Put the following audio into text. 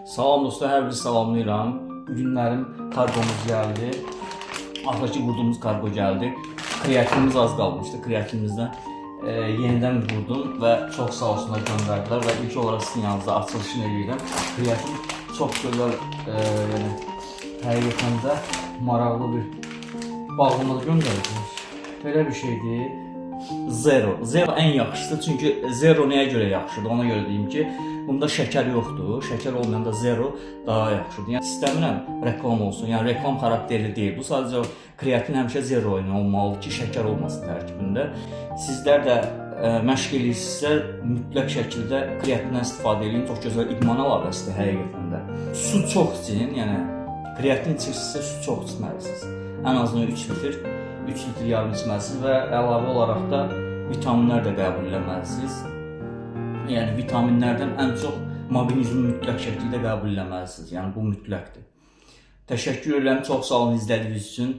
Salam dostlar, hər birinizi salamlayıram. Bu günlərim karqomuz gəldi. Axırki qurduğumuz karqo gəldi. Kreatinimiz az qalmışdı. Kreatinimizdən yenidən qurdum və çox sağ olsunlar göndərdilər və ilk olaraq sizin yanınızda açılışını eləyirəm. Kreatin çox gözəl, yəni həqiqətən də maraqlı bir bağlama da göndəriblər. Belə bir şeydir. Zero. Zero ən yaxşısı. Çünki zero nəyə görə yaxşıdır? Ona görə deyim ki, bunda şəkər yoxdur. Şəkər olmayanda zero daha yaxşıdır. Yəni istəmirəm reklam olsun. Yəni reklam xarakterli deyil. Bu sadəcə kreatin həmişə zero ilə olmalıdır ki, şəkər olmasın tərkibində. Sizlər də məşq eləyirsinizsə, mütləq şəkildə kreatindən istifadə eləyin. Çox gözəl idman əlavəsidir həqiqətən də. Su çox için, yəni kreatin içirsinizsə su çox içməlisiniz. Ən azından 3 litr, 3 litr yarım içməlisiniz və əlavə olaraq da vitaminlər də qəbul eləməlisiniz. Yəni vitaminlərdən ən çox maqneziumu mütləq şəkildə qəbul eləməlisiniz. Yəni bu mütləqdir. Təşəkkür edirəm. Çox sağ olun izlədiyiniz üçün.